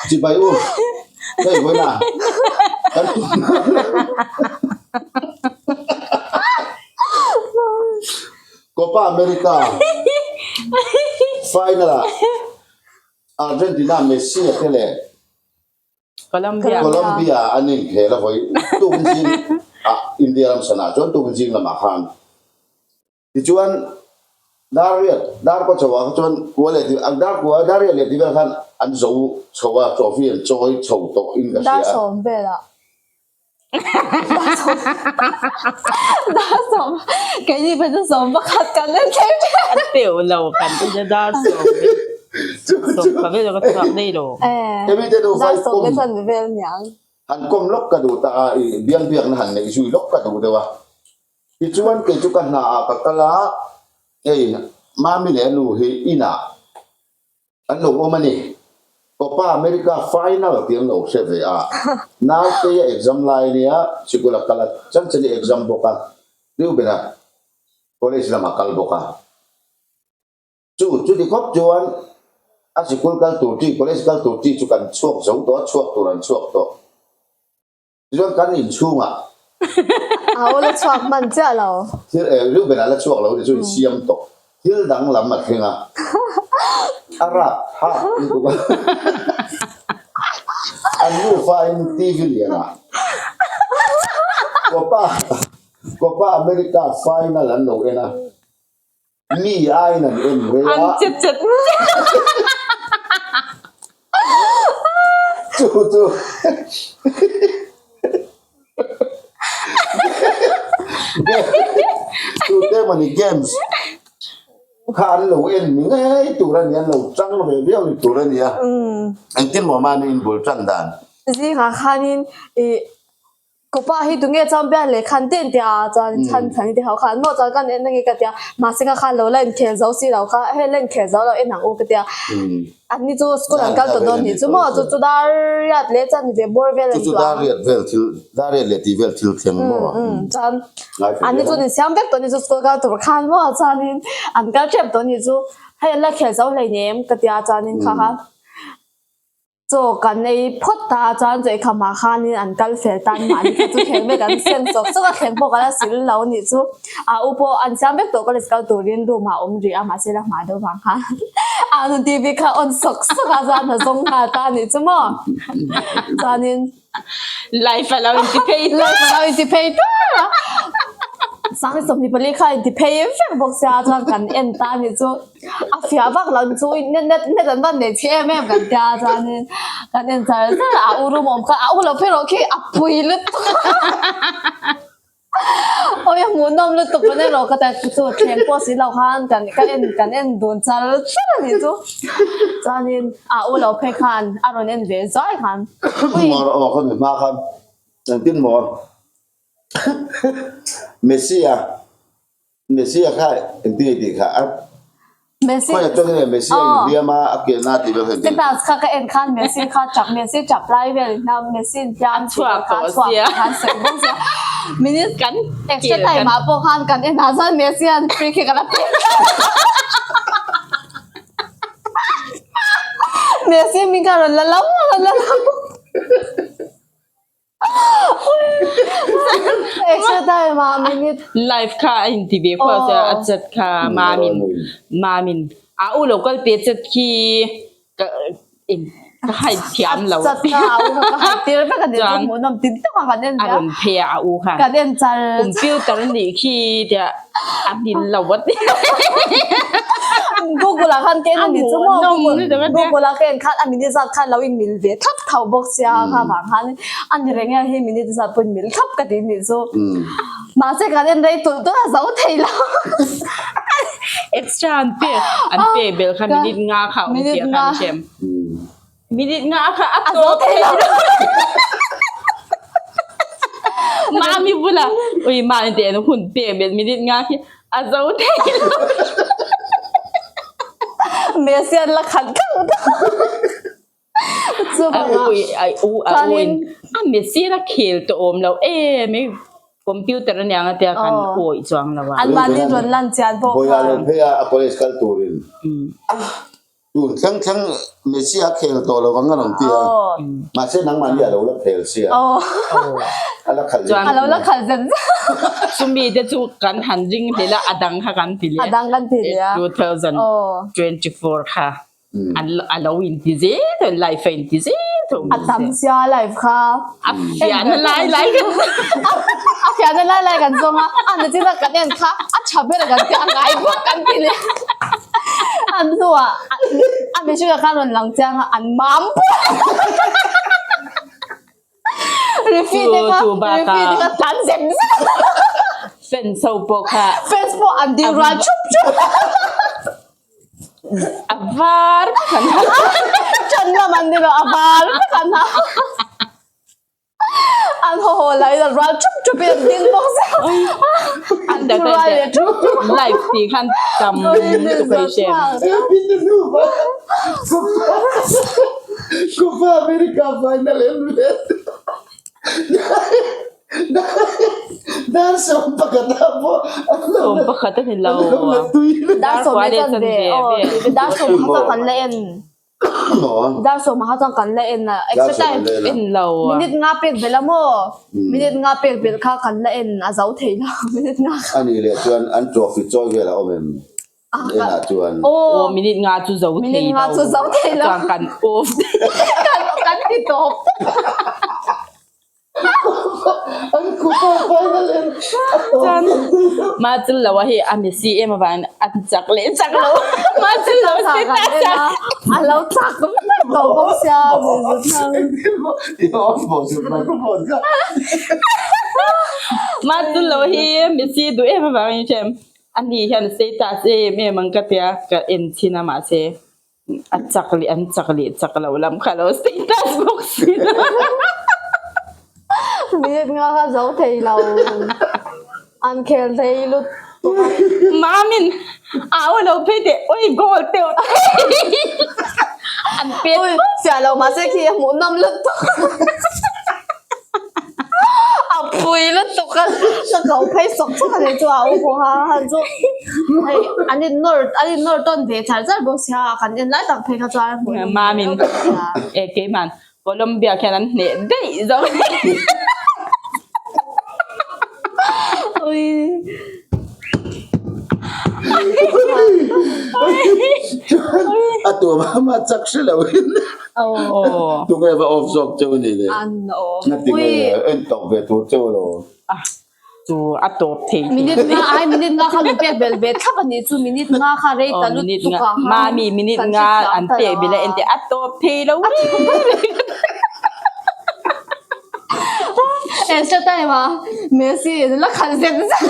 Chibai u, hei vawiina kan Copa America final ah Argentina Messi a te leh Colombia. Colombia an inkhel a vawi tuk zing ah India ram sanah chuan tuk zing lamah khan Tichuan, dar riat, dar kaw chho ah kha chuan kua leh ti, dar kua, dar riat leh ti vel khan an zo chho a, trophy an chawi chho tawh in ka hria a. Dar sawm velah. Dar sawm, dar sawm, keini pawh chu sawm pakhat kan en thleng thin. A teuh lo kan ti a dar sawm vel, sawm pa vel ka chhuak daih lo. Hemi te nufa Dar sawm te chuan vel aniang. Han kawm lawk ka duh ta a, i biang biakna han neih zui lawk ka duh deuh a. Tichuan kei chu ka hna ah ka kal a, hei Mami leh a nu hi inah an lo awm a ni. Copa America final tih an lo hre ve a, Nautei a exam lai a nia, sikul a kal a, Chanchali exam bawk a, Reuben-a college lamah kal bawk a. Chu chuti khawp chuan a sikul kal tur chi, college kal tur chi chu kan chhuak zo tawh a, chhuak tur an chhuak tawh. Tichuan kan inchhungah. A aw la chhuak hman chiah lo. Thil eh Reuben ah la chhuak lo ni chu insiam tawh. Thil dang lam a thleng a. A rap thak lutuk a. An nufa in TV lian ah Copa Copa America final an lo en a. Mi aiin an en rei a. An che chet chet. Chu chu chu te mawni games kha an lo en ni ngei tur a ni, an lo chang ve viau ni tur a ni a. Engtin maw mahni inbul tan dan? Zingah khanin ih Ka pa hi tunge champion leh khan ten tia chuan chhan chhan ti ho khan maw chuan kan en ange ka tia mahse ka khan lo la inkhel zo si lo kha hei la inkhel zo lo en ang u ka tia an ni chu school an kal tawh dawn nih chu maw chu chu dar riat leh chuan ve bawr vel an chu dar riat vel thil dar riat leh tih vel thil thleng maw chuan an ni chu an insiam vek tawh ni chu school kal tur khan maw chuanin an kal tep tawh ni chu hei an la khel zo hleinem ka tia chuanin kha kha Chaw kan ei phawt ta a chuan chaw eikham ah khanin an kal fel tan mahni kha chu thleng vek an sem chawk chawk a thleng pawh ka la sil lo nih chu a u pawh an siam vek tawh college kal turin room ah a awm rih a mahse la hma deuh vang khan a nu TV kha on sawk sawk a chuan a zawng nghal ta nih chu maw chuanin Life a lo inti phei life a lo inti phei tur a Sang 24 kha inti phei vek bawk sia chuan kan en ta nih chu. A fiah vak lo chu net net net an van nei chhe em em kan tia chuanin kan en char char a a u room awm kha a u lo phei rawh khi a pui lutuk awi a hmuhnawm lutuk an erawh ka ta chu thleng pawh si lo khan kan ka en kan en dun char char a nih chu chuanin a u lo phei khan a rawn en ve zuai khan ui Aw kha mi hma khan engtin maw Messi a Messi a kha engtin nge tih kha a Messi khawi atang nge Messi a inhliam a a kelna tih vel kha engtin Status kha ka en khan Messi kha chak Messi chap lai vel in hna Messi in hliam A chhuak tawh sia khan sawi bawk sia minute kan extra time ah pawh khan kan en ah chuan Messi an free kick a la pek Messi min kha rawn la lam rawn la lam Extra time ah minute Live kha a inti ve khuah sia a chat kha mamin mamin a u lo kal pe chat khi ka in ka hide thiam lo chat kha a u kha ka hide tir vek a ni chu hmuhnawm tin tak a kan en a rawn phei a a u kha kan en char computer a nih khi tia a hnin lo a ti Google ah khan ka en a ni chu maw Google ah ka en khan a minute zat khan lo in mil ve thlap tho bawk sia kha vang khan a ni reng e hi minute zat pawh in mil thlap ka ti nih chu mahse kan en rei tulh tulh a zo thei lo extra an pe an pe bel kha minute nga kha awm tia kha ni hrem minute nga kha a tawp thei lo mami bula ui mami te an hun pe bel minute nga khi a zo thei lo Messi an la khat khat A u a u a u in a Messi a khel tawh awm lo em i computer aniang a tia kan awih chuang lo a. An mahni rawn lan chian pawh kha. Bawiha lo phei a a college kal turin. Tun thleng thleng Messi a khel tawh lo ang a rawn ti a. Mahse nangmahni a lo la khel sia. A la khalh Chuan A lo la khalh zet zet. Chumi te chu kan han ring hlel a, a dang kha kan ti leh. A dang kan ti leh a. 2024 kha an a lo inti zel tho live a inti zel tho A tam sia live kha. A fiahna lai lai kan A fiahna lai lai kan zawng a, a nachina kan en kha a tha ber kan ti a ngai bawk kan ti leh. An hnuah a mihringah khan rawn lang chiang a, an mam pawh. Referee te kha referee te kha tlan zep zep. Fans ho pawh kha. Fans pawh an ding rual thup thup. A var vek an ha. Ṭan lam an ni lo, a var vek an ha. An haw haw lai in rual ṭhup ṭhup in an ding bawk sia. An ding rual leh ṭhup ṭhup. Live tih khan tam lutuk a i hre em? Copa America final en ve. Dar 11 ah pawh an lo Sawm pakhat a ni lo. Dar sawm leh chanve aw dar sawm kha chuan kan la en. Dar sawm kha chuan kan la en a extra time en lo. Minute nga pek belh a maw minute nga pek belh kha kan la en a zo thei lo minute nga kha. Ani leh chuan an trophy chawi vel a awm em? Enah chuan. Aw minute nga chu zo thei lo. Minute nga chu zo thei lo. Chuan kan off. Kan kan ti tawp. An kupa final en a tawp. Chuan ma chul lo a hei a Messi em avangin an chak leh chak lo. Ma chul lo status a. A lo chak vek tawh bawk sia. Engtin maw i off maw chu microphone kha. Ma chul lo hi Messi duh em avangin hrem. Ani hian status em em ang ka tia ka en chhin a mahse a chak leh an chak leh chak lo lam kha lo status bawk si lo. Minute nga kha zo thei lo an khel thei lutuk a. Mamin au lo phei teh oi goal teuh thei an pet Ui fiah lo mahse khi a hmuh nawm lutuk. A pui lutuk a ka ko phei sawk sawk a ni chu a u pawh kha han chu hei an in nawr an in nawr tawn ve char char bawk sia kan en lai tak phei kha chuan hmuh nawm Mamin e keiman Colombia khian an hneh daih zawk Ui A tuam a mah chak hre lo in. Tunge va off zawk cheu a ni le? Na ti nge en tawp ve tur cheu alo. Chu a tawp thei thei. Minute nga ai minute nga kha min pek belh ve thlap a nih chu minute nga kha rei ta lut tuk a khan. Mami minute nga an pek belh a en teh a tawp thei lo reng reng. Extra time ah Messi la khalh zet zet.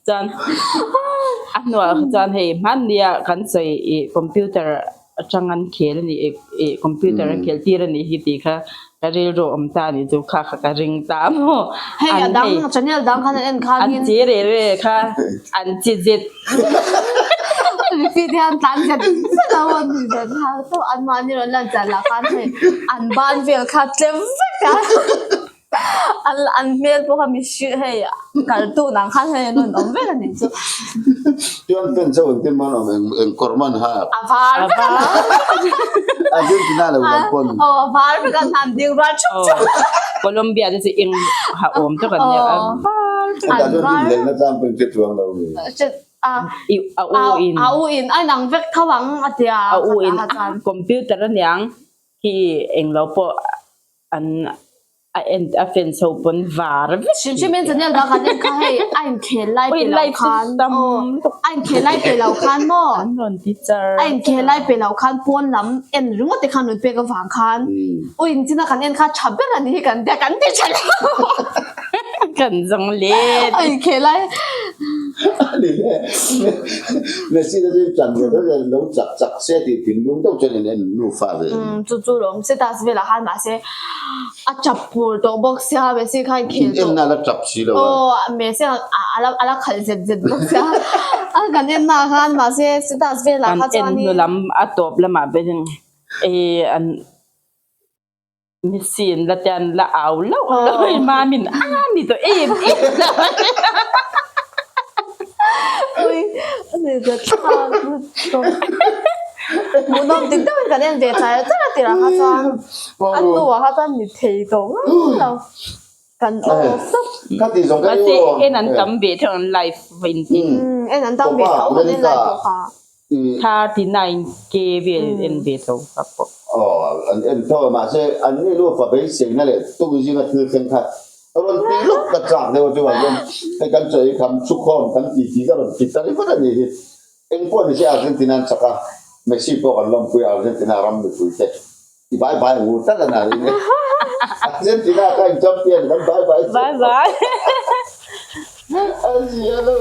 Chuan a hnuah kha chuan hei hmannia kan sawi ih computer atang an khel a ni ih ih computer a khel tir a nih hi tih kha ka rilru awm ta a nih chu kha kha ka ring ta maw. Hei a dang channel dang khan an en khan an che reh reh kha an chi zet. Repeat hian tlan zet zet a maw ni zet kha tawh an mahni rawn lan chian lah khan hei an ban vel kha tlem vek a. An an hmel pawh kha mihring hei cartoon ang khan hei an rawn awm vek a nih chu. Chuan pen chauh engtin man awm eng eng kawr man ha. A var vek a. Argentina lo lam pawn. Aw a var vek a hnan ding rual thup thup. Colombia te chu eng ha awm tak an nia a var vek. An var. An var. Na tlang pawh in chuang lo ni. A a u in. A u in a inang vek tho ang a tia. A u in computer aniang hi englo pawh an a en a fans ho pawn var vek Hrim hrim in channel dang kan en kha hei a inkhel lai Oi pe lo live khan system aw a inkhel lai pe lo khan maw an rawn ti char a inkhel lai pe lo khan pawn lam en ringawt te khan rawn pek avang khan ui inchina kan en kha tha ber a ni hi kan tia kan ti tha lo kan zawng let a inkhel lai Ani le Messi te chu chan ve deuh lo chak chak se tih thinlung deuh chuan in en nufa ve. Umm chu chu lawm se tas velah khan mahse a chap pur tawh bawk sia Messi khan khel tawh. In en na la chap si lo a. Aw Messi a la a la khalh zet zet bawk sia a kan en na khan mahse status velah kha chuan in. Kan en hnu lam a tawp lamah pawhin eh an Messi an la te an la au loh loh a Mamin a ni tawh em em lo. Ui a ni zet thlak lutuk. Hmuhnawm dik deuhin kan en ve char char a tirah kha chuan a hnuah kha chuan ni thei tawh ngang lo. Kan off tawp. Mahse en an tam ve theuh ang live va in tih. En an tam ve tho kan en lai pawh kha. 39 k vel en ve tho kha pawh. Aw an en tho a mahse an ni nufa beiseina leh tung zinga thil thleng kha rawn ti lawk ka chak deuh a chuvang chuan hei kan chaw ei kham chhukhawm kan ti ti ka rawn ti ta ringawt a nih hi. Eng pawh ni se Argentina an chak a, Messi pawh kan lawmpui a Argentina ram mipui te i bye bye ngur tlat a na ring e. Argentina kha in champion kan bye bye Bye bye. A zia lo.